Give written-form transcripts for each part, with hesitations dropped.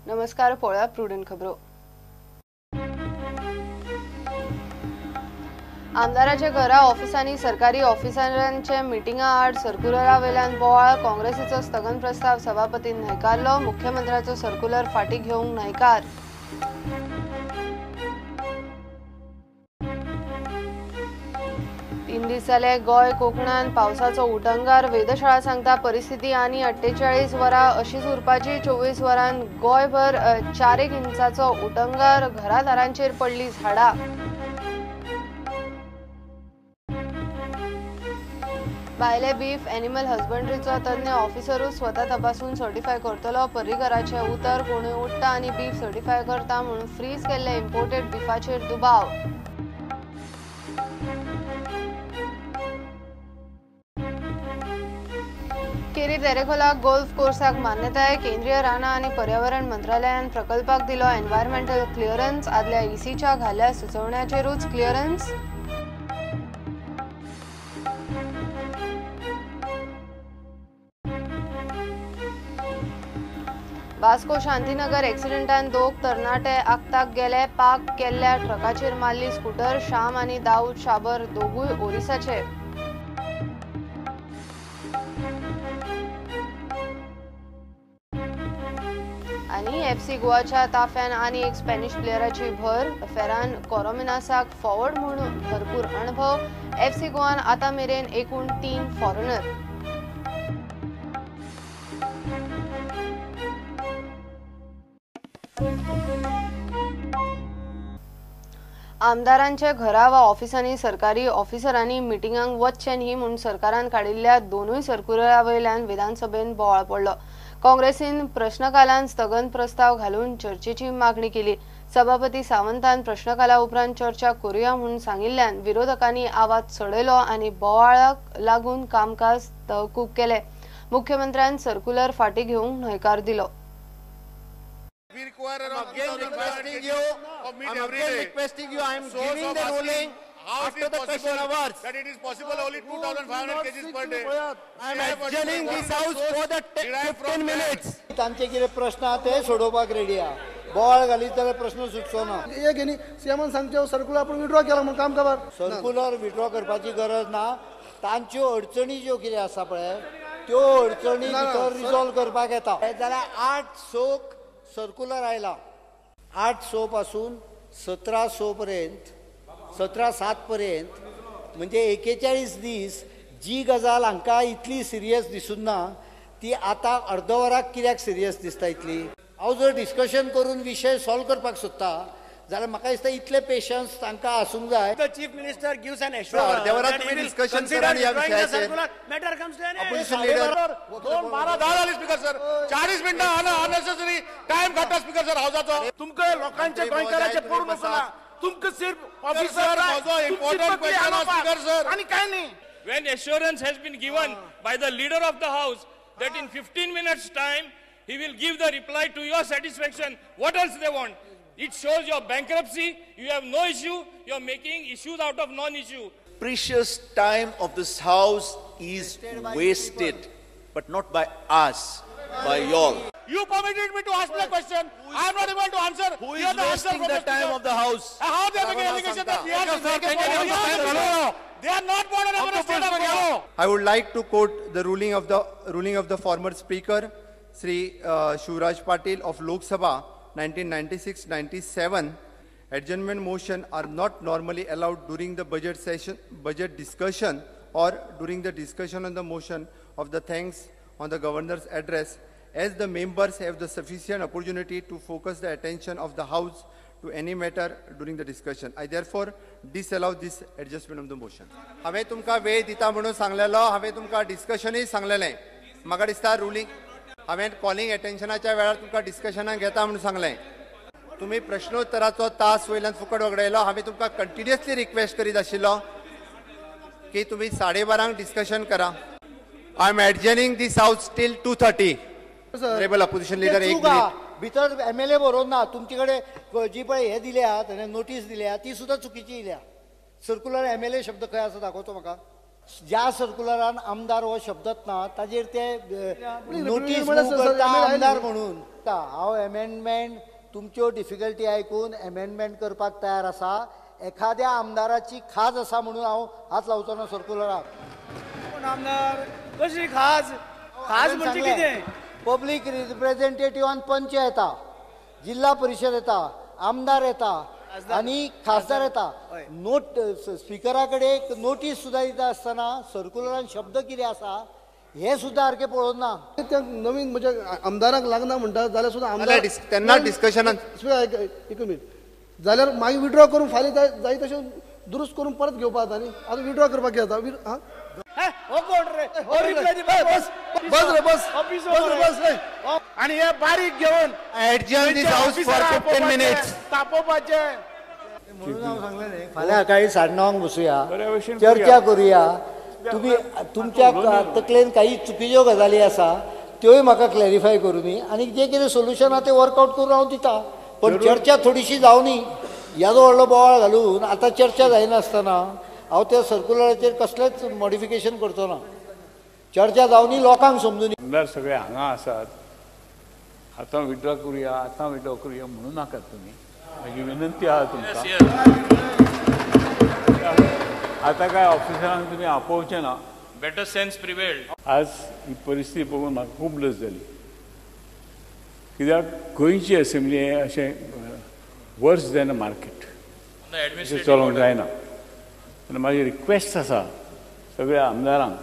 नमस्कार, पळोवया प्रुडंट खबरो. आमदाराच्या घरा ऑफिसांनी सरकारी ऑफिसरांचे मिटिंगा आड सर्क्युलरा वयल्यान बोवाळ. काँग्रेसीचो स्थगन प्रस्ताव सभापतीन न्हयकारलो. मुख्यमंत्र्याचो सर्क्युलर फाटीं घेवंक न्हयकार. तीन दीस जाले गोंय कोकणान पावसाचो उटंगार. वेधशाळा सांगता परिस्थिती आनी 48 वरां अशीच उरपाची. 24 वरां गोंयभर 4 इंचाचो उटंगार. घरादारांचेर पडली झाडां. भायले बीफ एनिमल हजबंड्रीचो तज्ञ ऑफिसरूच स्वता तपासून सर्टिफाय करतलो. पर्रीकराचें उतर. कोणूय उठ्ठा आनी बीफ सर्टिफाय करता म्हणून फ्रीज केल्ले इम्पोर्टेड बिफाचेर दुबाव. केरी तेरेखोला गोल्फ कोर्साक मान्यताय. केंद्रीय रानां आनी पर्यावरण मंत्रालयान प्रकल्पाक दिलो एन्व्हायरमेंटल क्लिअरन्स. आदल्या ईसीच्या घाल्ल्या सुचोवण्याचेरूच क्लिअरन्स. वास्को शांतीनगर एक्सिडेंटान 2 तरणाटे आक्ताक गेले. पार्क केल्ल्या ट्रकाचेर मारली स्कूटर. श्याम आनी दाऊद शाबर दोगूय ओरिसाचे. आनी एफसी गोवाच्या ताफ्यान आनी एक स्पॅनिश प्लेयराची भर. फेरान कोरोमिनासाक फॉरवर्ड म्हूण भरपूर अणभव. एफसी गोवान आतां मेरेन एकूण 3 फॉरेनर. आमदारांच्या घरा वा ऑफिसांनी सरकारी ऑफिसरांनी मिटिंगांक वचचें न्ही म्हूण सरकारान काडिल्ल्या 2 सर्क्युलरा वयल्यान विधानसभेन बोवाळ पडलो. काँग्रेसीन प्रश्नकालान स्थगन प्रस्ताव घालून चर्चेची मागणी केली. सभापती सावंतान प्रश्नकाला उपरांत चर्चा करुया म्हूण सांगिल्ल्यान विरोधकांनी आवाज चडयलो आनी बोवाळाक लागून कामकाज तहकूब केलें. मुख्यमंत्र्यान सर्क्युलर फाटीं घेवंक न्हयकार दिलो. We require around 2,500 you, I'm again requesting you, I am giving the ruling after the question hours. That it is possible only 2,500 kgs per day. I am adjourning this house for the 15 minutes. तांचे कितें प्रश्न आहा ते सोडोवपाक ready आहा. बोवाळ घालीत जाल्यार प्रश्न सुटचो ना. एक न्ही सीएमान सांगचें सर्क्युलर आपूण विड्रॉ केला म्हणून काम खबर. सर्क्युलर विड्रॉ करपाची गरज ना. तांच्यो अडचणी ज्यो कितें आसा पळय त्यो अडचणी भितर रिजॉल्व करपाक येता. जाल्यार 8 सर्क्युलर आयला. 8 पासून 17 पर्यंत 17/7 पर्यंत म्हणजे 41 दीस जी गजाल हांकां इतली सिरियस दिसून ना ती आतां अर्द वराक कित्याक सिरियस दिसता इतली. हांव जर डिस्कशन करून विशय सॉल्व करपाक सोदता जाल्यार म्हाका दिसता इतले पेशन्स तांकां आसूंक जाय. The chief minister gives an assurance. अर्ध्या वरात तुमी डिस्कशन करा ह्या विशयाचेर. Matter comes to an end. Opposition leader 2:12 जाली स्पीकर सर. 40 मिनटां अननेसेसरी टायम काडटा स्पीकर सर हावजाचो. तुमकां लोकांचे गोंयकारांचे पडून वचना. तुमकां सिर्फ ऑफिसर म्हजो इम्पॉर्टंट क्वेश्चन स्पीकर सर आनी काय न्ही. When assurance has been given by the leader of the house that in 15 minutes time he will give the reply to your satisfaction, what else they want? It shows your bankruptcy. You have no issue. You are making issues out of non-issue. Precious time of this house is wasted, but not by us, by y'all. You permitted me to ask the question. I am not able to answer. Who is wasting the time of the house? How they are making allegation that we are they are not born in our state of Goa. I would like to quote the ruling of the former speaker, Sri Shivraj Patil of Lok Sabha, 1996-97. Adjournment motion are not normally allowed during the budget session, budget discussion, or during the discussion on the motion of the thanks on the governor's address, as the members have the sufficient opportunity to focus the attention of the house to any matter during the discussion. I therefore disallow this adjustment of the motion. हांवें तुमकां वेळ दिता म्हणून सांगलेलो, हांवें तुमकां डिस्कशनूय सांगलेलें. म्हाका दिसता रुलींग हांवें कॉलिंग एटेन्शनाच्या वेळार तुमकां डिस्कशनाक घेता म्हणून सांगलें. तुमी प्रश्नोत्तराचो तास वयल्यान फुकट वगडायलो. हांवें तुमकां कंटिन्युअसली रिक्वेस्ट करीत आशिल्लो की तुमी 12:30 डिस्कशन करा. I am adjourning this house till 2:30. Honourable opposition leader, एक मिनिट. भितर एम एल ए बरोवन ना. तुमचे कडेन जी पळय हे दिल्या नोटीस दिल्या ती सुद्दां चुकीची दिल्या. सर्क्युलर एम एल ए शब्द खंय आसा दाखोवचो म्हाका. ज्या सर्क्युलरान आमदार हो शब्दच ना ताजेर ते नोटीस करता आमदार म्हणून. हांव एमेंडमेंट तुमच्यो डिफिकल्टी आयकून एमेंडमेंट करपाक तयार आसा. एखाद्या आमदाराची खाज आसा म्हणून हांव हात लावचो ना सर्कुलराक. कोण आमदार कशी खाज? खाज म्हणजे कितें? पब्लीक रिप्रेझेंटेटिव्हान पंच येता, जिल्हा परिशद येता, आमदार येता आनी खासदार येता. नोट स्पिकरा कडेन एक नोटीस सुद्दां दिता आसतना सर्कुलरान शब्द कितें आसा हे सुद्दां सारकें पळोवंक ना. ते नवीन म्हणजे आमदाराक लागना म्हणटा जाल्यार सुद्दां आमदार तेन्ना डिस्कशनान एक मिनट जाल्यार मागीर विड्रॉ करून फाल्यां जाय तशें दुरुस्त करून परत घेवपाक जाता न्ही. आतां विड्रॉ करपाक कितें जाता? बस बस रे बस बस रे. आनी हे बारीक घेवन Adjourn this house for 15 minutes. तापोवपाचें म्हणून हांव सांगलें न्ही, फाल्यां सकाळी 9:30 बसुया, चर्चा करुया. तुमी तुमच्या तकलेन काही चुकीच्यो गजाली आसा त्योय म्हाका क्लॅरिफाय करुनी आनी जें कितें सोल्युशन आसा तें वर्कआवट करून हांव दिता. पण चर्चा थोडीशी जावनी. येदो व्हडलो बोवाळ घालून आतां चर्चा जायनासतना हांव त्या सर्कुलराचेर कसलेंच मॉडिफिकेशन करचो ना. चर्चा जावनी, लोकांक समजुनी. आमदार सगळे हांगा आसात, आतां विड्रॉ करुया आतां विड्रॉ करुया म्हणू नाकात तुमी. म्हजी विनंती आहा तुमकां. आतां काय ऑफिसरांक तुमी आपोवचें ना. Better sense prevailed. आज ही परिस्थिती पळोवन म्हाका खूब लज जाली. कित्याक गोंयची असेंब्ली हें अशें वर्स जायना मार्केट, अशें चलोवंक जायना. तेन्ना म्हाजी रिक्वेस्ट आसा सगळ्या आमदारांक,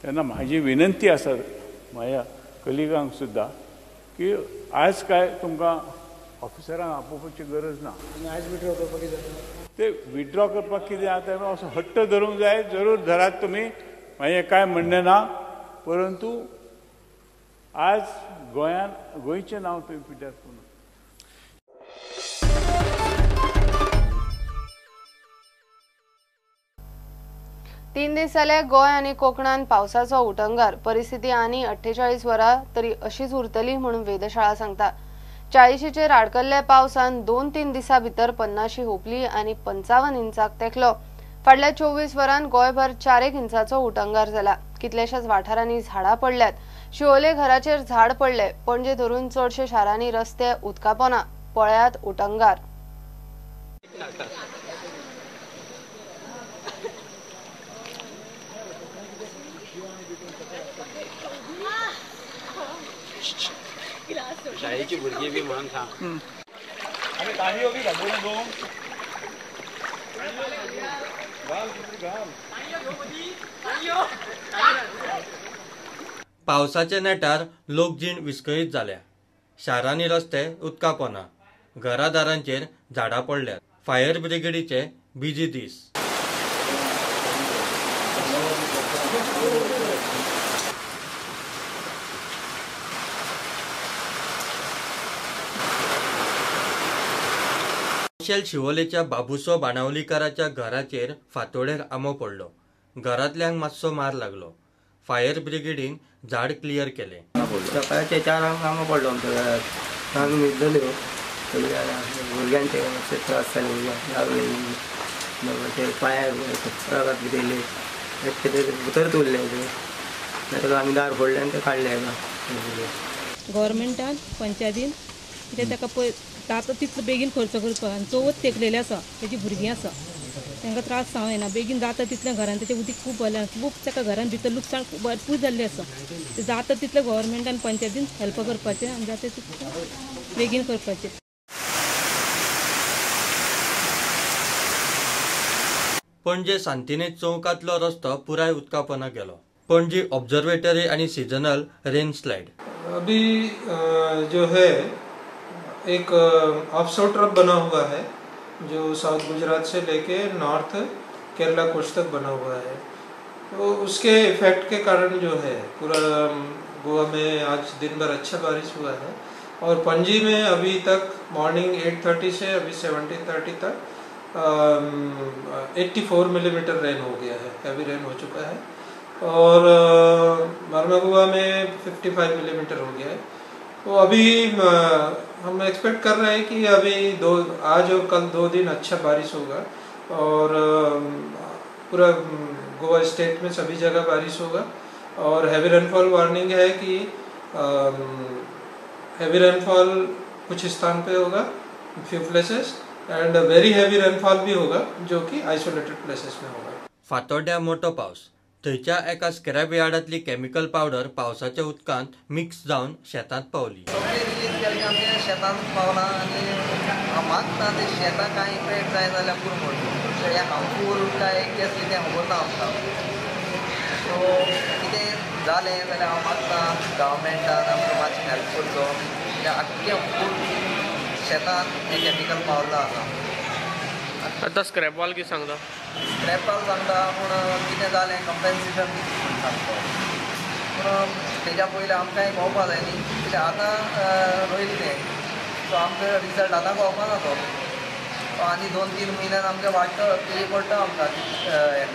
तेन्ना म्हाजी विनंती आसा म्हाज्या कलिगांक सुद्दां की आज काय तुमकां ऑफिसरांक आपोवपाची गरज ना. आयज विड्रॉ करपाक कितें? ते विड्रॉ करपाक कितें आतां असो हट्ट धरूंक जाय, जरूर धरात तुमी, म्हाजें कांय म्हणणें ना. परंतु आज गोंयान गोंयचें नांव तुमी पिड्ड्यार करूं नाका. तीन दीस जाले गोंय आनी कोकणान पावसाचो उटंगार. परिस्थिती आनी 48 वरां तरी अशीच उरतली म्हणून वेधशाळा सांगता. 40चेर आडकल्ल्या पावसान 2-3 दिसां भितर 50 हुपली आनी 55 इंचाक तेंकलो. फाटल्या 24 वरांत गोंयभर 4 इंचाचो उटंगार जाला. कितल्याशाच वाठारांनी झाडां पडल्यात. शिवोले घराचेर झाड पडले. पणजे धरून चडशे शारांनी रस्ते उदकापोना. पळयात उटंगार. शाळेची भुरगीं बी म्हणून सांग. पावसाच्या नेटार लोकजीण विस्कळीत जाल्या. शारांनी रस्ते उदकापोना, घरादारांचेर झाडां पडल्यात. फायर ब्रिगेडीचे बिजी दीस. शिवोलेच्या बाबुसो बाणावलीकाराच्या घराचेर फांतोडेर आंबो पडलो. घरांतल्यांक मातसो मार लागलो. फायर ब्रिगेडीन झाड क्लियर केलें. सकाळच्या 4 आंबो पडलो आमच्या घरात. आमी न्हिदलेल्यो, भुरग्यांचे मातशे त्रास जाले. भुरग्यांक लागले पांयार रगत बी येयलें, भितरच उरलें तें. आमी दार फोडलें आनी तें काडलें. गव्हर्मेंटान पंचायतीन कितें ताका पळय जाता तितलो बेगीन खर्च करपाक. आनी चवथ तेंकलेली आसा, तेजी भुरगीं आसा, तांकां त्रास जावं येना. बेगीन जाता तितलें घरान तेचें उदीक खूब भरलें, खूब ताका घरान भितर लुकसाण भरपूर जाल्लें आसा. तें जाता तितलें गव्हर्मेंटान पंचायतीन हेल्प करपाचें आनी जाता तितलें बेगीन करपाचें. पणजे सांतिनेज चौकांतलो रस्तो पुराय उदकापोना गेलो. पणजी ऑब्जर्वेटरी आनी सिजनल रेन स्लायड. अभी जो है एक ऑफशोर ट्रप बना हुआ है जो साउथ गुजरात से लेके नॉर्थ केरला कोस्ट तक बना हुआ है. तो उसके इफेक्ट के कारण जो है पूरा गोवा में आज दिन भर अच्छा बारिश हुआ है. और पणजी में अभी तक मॉर्निंग 8:30 से अभी 17:30 तक 84 मिलीमीटर रेन हो गया है, हैवी रेन हो चुका है। और मरमगुआ में 55 मिलीमीटर हो गया है। तो अभी हम एक्सपेक्ट कर रहे हैं कि अभी आज और कल 2 दिन अच्छा बारिश होगा और पूरा गोवा स्टेट में सभी जगह बारिश होगा। और हैवी रेनफॉल वार्निंग है कि हैवी रेनफॉल कुछ स्थान पे होगा, few places, and very heavy rainfall भी होगा जो कि आइसोलेटेड प्लेसेस में होगा। फातोड्ड्या मोटो पावस, थंयच्या एका स्क्रॅप यार्डांतली केमिकल पावडर पावसाच्या उदकांत मिक्स जावन शेतांत पावली। सगळें रिलीज केलें की आमच्या शेतांत पावलां आनी मागता ते शेतां कांय इफेक्ट जाय जाल्यार पुरो म्हणून हें हार्मफूल काय केसलें तें खबर ना आमकां। सो कितें जालें जाल्यार हांव मागता गव्हर्मेंटान आमकां मातशें हेल्प करचो, कित्याक आख्खें फूल शेतांत हें केमिकल पावलां आसा। आतां स्क्रॅपवाल कितें सांगता? स्क्रॅपवाल सांगता पूण कितें जालें कंपेन्सेशन सांगता, पूण तेज्या पयलीं आमकांय कळपा जाय न्ही, कित्याक आतां रोयलें तें, सो आमकां रिजल्ट आतां कळपा ना तो, आनी 2-3 म्हयन्यान आमकां वाडटलो ते पडटा आमकां हें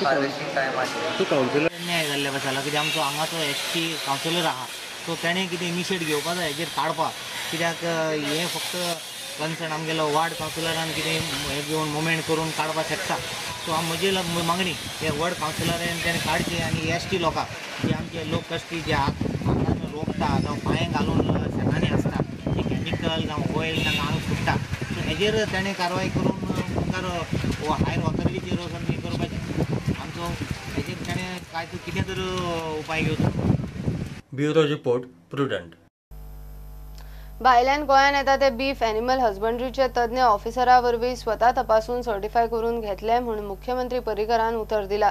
हार्वेस्टींग टायमाचेर। अन्याय जाल्ले आसा कित्याक आमचो हांगाचो एस टी कावन्सिलर आहा, सो तेणें कितें इनिशिएट घेवपा जाय हेजेर काडपाक, कित्याक हें फक्त कन्सर्न आमगेलो वार्ड कावन्सिलरान कितें हें घेवन मुवमेंट करून काडपाक शकता। सो म्हजी मागणी हे वॉर्ड कावन्सिलरान तेणें काडचें आनी एस टी लोकांक जे आमचे लोक कश्टी जे हातान रोंपता जावं पांये घालून शेतांनी आसता ते केमिकल जावं ऑयल तांकां आंग फुट्टा, सो हेजेर तेणें कारवाय करून मुखार हायर ऑथॉरिटीचेर वचून हें करपाचें आमचो हेजेर तेणें काय कितें तर उपाय घेवचो। Bureau report, Prudent. भायल्यान गोंयांत येता ते बीफ एनिमल हजबंड्रीचे तज्ञ ऑफिसरा वरवीं स्वता तपासून सर्टिफाय करून घेतले म्हूण मुख्यमंत्री पर्रीकरान उतर दिला।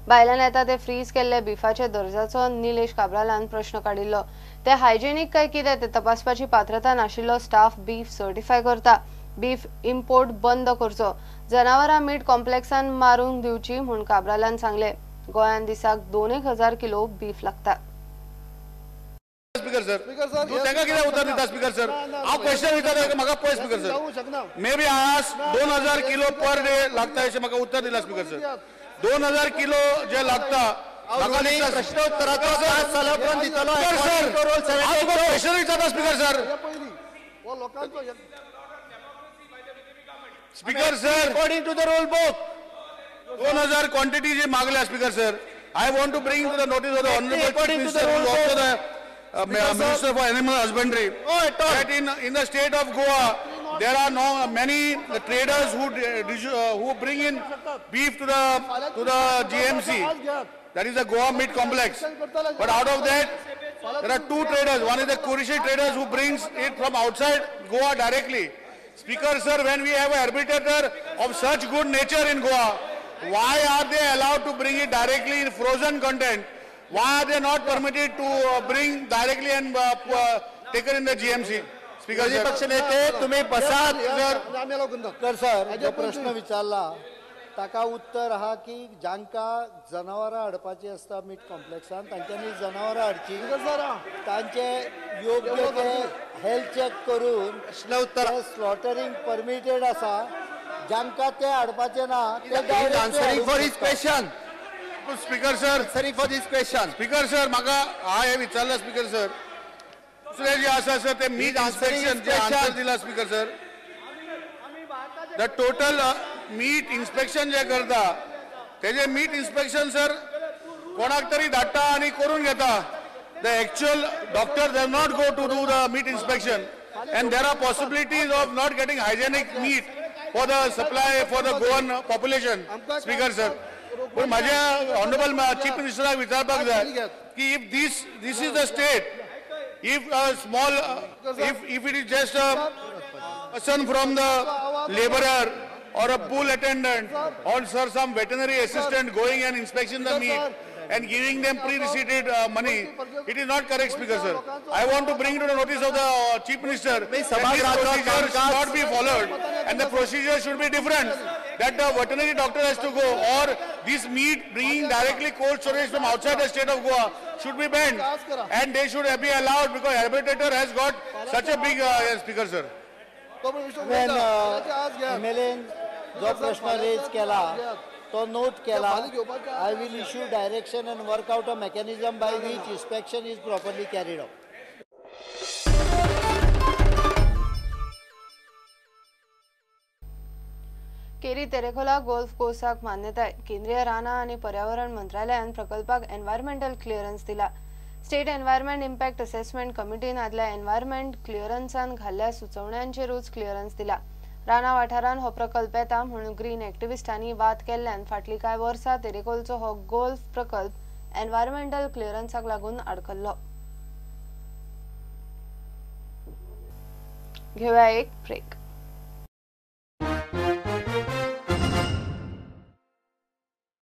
भायल्यान येता ते फ्रीज केल्ले बिफाचे दर्जाचो निलेश काब्रालान प्रश्न काडिल्लो। ते हायजेनीक काय कितें ते तपासपाची पात्रता नाशिल्लो स्टाफ बीफ सर्टिफाय करता। बीफ इम्पोर्ट बंद करचो, जनावरां मीट कॉम्प्लेक्सान मारूंक दिवची म्हूण काब्रालान सांगले। गोंयांत दिसाक 2,000 किलो बीफ लागता। स्पीकर सर, तू तांकां कित्याक उतर दिता स्पीकर सर? हांव क्वेश्चन विचारता म्हाका पळय स्पीकर सर, मे बी आज 2,000 किलो पर डे लागता अशें म्हाका उत्तर दिलां स्पीकर सर। 2,000 किलो जे लागता क्वेश्चन विचारता speaker sir. Speaker sir, according to the rule book 2,000 quantity जी मागल्या speaker sir, I want to bring to the notice of the honourable chief minister who also the Minister for Animal Husbandry, that in the state of Goa there are no many traders who bring in beef to the GMC, that is the Goa Meat Complex. But out of that there are 2 traders. One is the Kurishi traders who brings it from outside Goa directly. Speaker sir, when we have an arbitrator of such good nature in Goa, why are they allowed to bring it directly in frozen content? Why are they not permitted to bring directly and taken in the GMC? Speaker sir, पक्ष नेते तुम्ही बसात sir. Sir, जो प्रश्न विचारला ताका उत्तर आहा की जांकां जनावरां हाडपाची आसता मीट कॉम्प्लेक्सान तांच्यांनी जनावरां हाडची, तांचे योग्य ते हेल्थ चॅक करून स्लॉटरींग परमिटेड आसा, जांकां ते हाडपाचे ना ते answering for his question. Speaker sir, answering for this question. Speaker sir, म्हाका हांवें विचारला स्पीकर सर, दुसरें जे आसा सर ते मीट इन्स्पेक्शन जे आन्सर दिला speaker sir, the total meat inspection जे करता तेजे मीट इन्स्पेक्शन सर कोणाक तरी धाडटा आनी करून घेता. The actual doctor does not go to do the meat inspection and there are possibilities of not getting hygienic meat for the supply for the Goan population. Speaker sir, पूण म्हाज्या honourable chief मिनिस्टराक विचारपाक जाय की if this is the state, if a small if it is just a person from the labourer or a pool attendant or sir some veterinary assistant going and inspection the meat and giving them pre-receipted money, it is not correct, Speaker sir. I want to bring to the notice of the Chief Minister that this procedure should not be followed and the procedure should be different, that the veterinary doctor has to go, or this meat bringing directly cold storage from outside the state of Goa should be banned and they should be allowed, because arbitrator has got such a big Speaker sir. MLA जो प्रश्न rays केला तो note केला. I will issue direction and work out a mechanism by which inspection is properly carried out. Keri Terekhol golf कोर्साक मान्यताय. केंद्रीय रानां आनी पर्यावरण मंत्रालयान प्रकल्पाक एन्वायरमेंटल क्लिअरन्स दिला. स्टेट एन्व्हायरमेंट इम्पॅक्ट असेसमेंट कमिटीन आदल्या एन्व्हायरमेंट क्लिअरन्सान घाल्ल्या सुचोवण्यांचेरूच क्लिअरन्स दिला. राना वाठारान हो प्रकल्प येता म्हूण ग्रीन एक्टिविस्टांनी वाद केल्ल्यान फाटलीं कांय वर्सां तेरेखोलचो हो गोल्फ प्रकल्प एन्व्हायरमेंटल क्लिअरन्साक लागून आडखल्लो. घेवया एक ब्रेक.